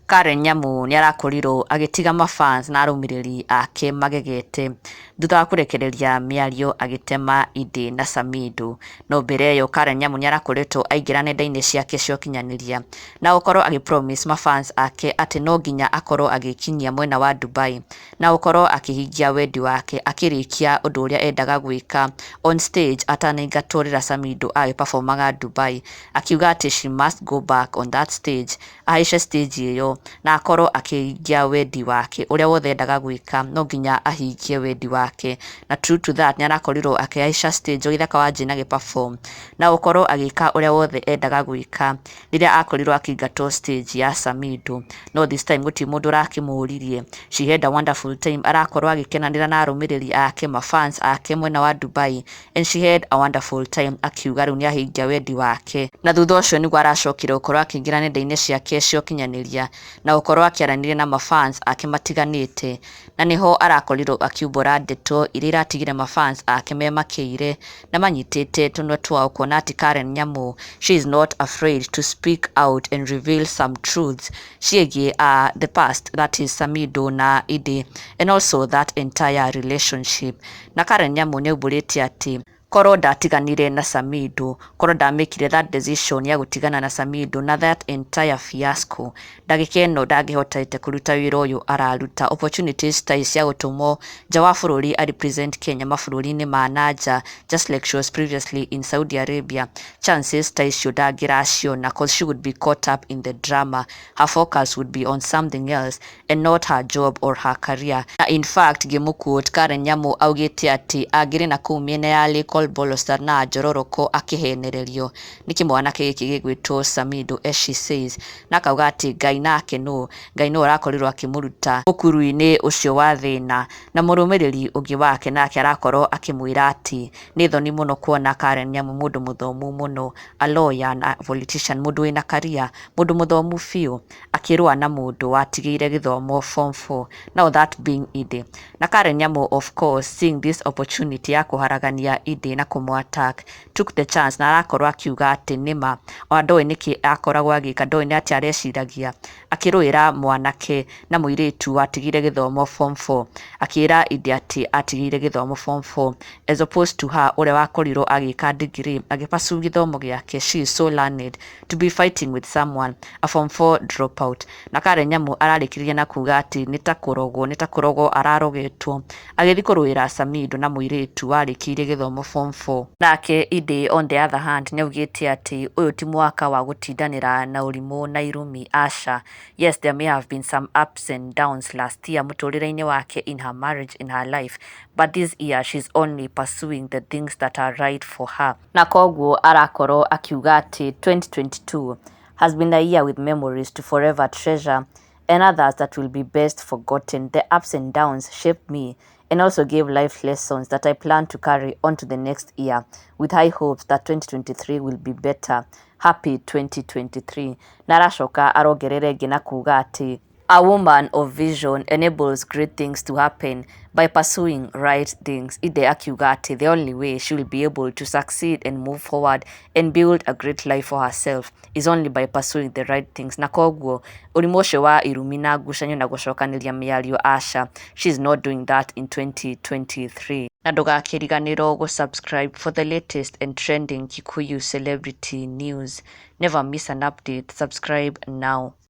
Karen Nyamu nĩarakorirwo agĩtiga mafans na arũmĩrĩri ake magegete thutha wa kũrekereria mĩario agĩtema Edday na Samidoh. No mbere ĩyo, Karen Nyamu nĩarakoretwo aingĩra nenda-inĩ ciake cia ũkinyanĩria na gũkorwo agĩ promise mafans ake atĩ no nginya akorwo agĩkinyia mwena wa Dubai na gũkorwo akĩhingia wendi wake, akĩrĩkia ũndũ ũrĩa endaga gwĩka on stage atanaingatwo rĩrĩa Samidoh agĩperformaga Dubai, akiuga atĩ she must go back on that stage, ahaice stage ĩyo na akorwo akĩhingia wendi wake ũrĩa wothe endaga gwĩka, no nginya ahingie wendi wake. Na true to that, nĩarakorirwo akĩhaica stage Waithaka wa Jane agĩperform na gũkorwo agĩka ũrĩa wothe endaga gwĩka rĩrĩa akorirwo akĩingatwo stage ya Samidoh. No this time gũtirĩ mũndũ ũrakĩmũririe. She had a wonderful time, arakorwo agĩkenanĩra na arũmĩrĩri ake, mafans ake mwena wa Dubai, and she had a wonderful time, akiuga rĩu nĩahingia wendi wake. Na thutha ũcio nĩguo aracokire gũkorwo akĩingĩra nenda-inĩ ciake cia ũkinyanĩria na gũkorwo akĩaranĩria na mafans ake matiganĩte, na nĩho arakorirwo akiumbũra ndeto iria iratigire mafans ake memakĩire na manyitĩte tũnua twao, kuona atĩ Karen Nyamu, she is not afraid to speak out and reveal some truths ciĩgiĩ the past, that is Samidoh na Edday, and also that entire relationship. Na Karen Nyamu nĩaumbũrĩte atĩ korwo ndatiganire na Samidoh, korwo ndamĩkire that decision ya gũtigana na Samidoh na that entire fiasco, ndagĩka ĩno ndangĩhotete kũruta wĩra ũyũ araruta. Opportunities ta cia gũtũmwo nja wa bũrũri a represent Kenya mabũrũri-inĩ ma na nja, just like she was previously in Saudi Arabia, chances ta icio ndangĩraciona, 'cause she would be caught up in the drama. Her focus would be on something else and not her job or her career. Na in fact, ngĩmũquote, Karen Nyamu augĩte atĩ angĩrĩ na kũu mĩena ya Lake Olbolosat na njororoko akĩhenererio nĩ kĩmwana gĩkĩ gĩgwĩtwo Samidoh, as she says, na akauga atĩ Ngai nake nũ Ngai nĩwe ũrakorirwo akĩmũruta mũkuru-inĩ ũcio wa thĩna. Na mũrũmĩrĩri ũngĩ wake nake arakorwo akĩmwĩra atĩ nĩ thoni mũno kuona Karen Nyamu, mũndũ mũthomu mũno, a lawyer na politician, mũndũ wĩna career, mũndũ mũthomu biũ, akĩrũa na mũndũ watigĩire gĩthomo form 4, now that being Edday. Na Karen Nyamu, of course, seeing this opportunity ya kũharagania Edday na kũmũ-attack, took the chance na arakorwo akiuga atĩ nĩma ona ndoĩ nĩkĩ akoragwo agĩka, ndoĩ nĩ atĩa areciragia akĩrũĩra mwanake na mũirĩtu watigire gĩthomo form 4, akĩra Edday atĩ atigire gĩthomo form 4 as opposed to her, ũrĩa wakorirwo agĩka degree, agĩpursue gĩthomo gĩake. She is so learned to be fighting with someone, a form 4 dropout. Na Karen Nyamu ararĩkĩrĩria na kuga atĩ nĩ ta kũrogwo ararogetwo agĩthiĩ kũrũĩra Samidoh na mũirĩtu warĩkĩirie gĩthomo form 4. Nake Edday, on the other hand, nĩaugĩte atĩ ũyũ ti mwaka wa gũtindanĩra na ũrimũ na irumi, aca. Yes, there may have been some ups and downs last year mũtũrĩre-inĩ wake, in her marriage, in her life, but this year she's only pursuing the things that are right for her. Na koguo arakorwo akiuga atĩ 2022 has been a year with memories to forever treasure and others that will be best forgotten. The ups and downs shaped me and also gave life lessons that I plan to carry on to the next year, with high hopes that 2023 will be better. Happy 2023. Na aracoka arongerera ĩngĩ na kuga atĩ a woman of vision enables great things to happen by pursuing right things. Edday akiuga atĩ the only way she will be able to succeed and move forward and build a great life for herself is only by pursuing the right things. Na koguo ũrimũ ũcio wa irumi na ngucanio na gũcokanĩria mĩario, aca, she is not doing that in 2023. Na ndũgakĩriganĩrwo gũ-subscribe for the latest and trending Kikuyu celebrity news. Never miss an update. Subscribe now.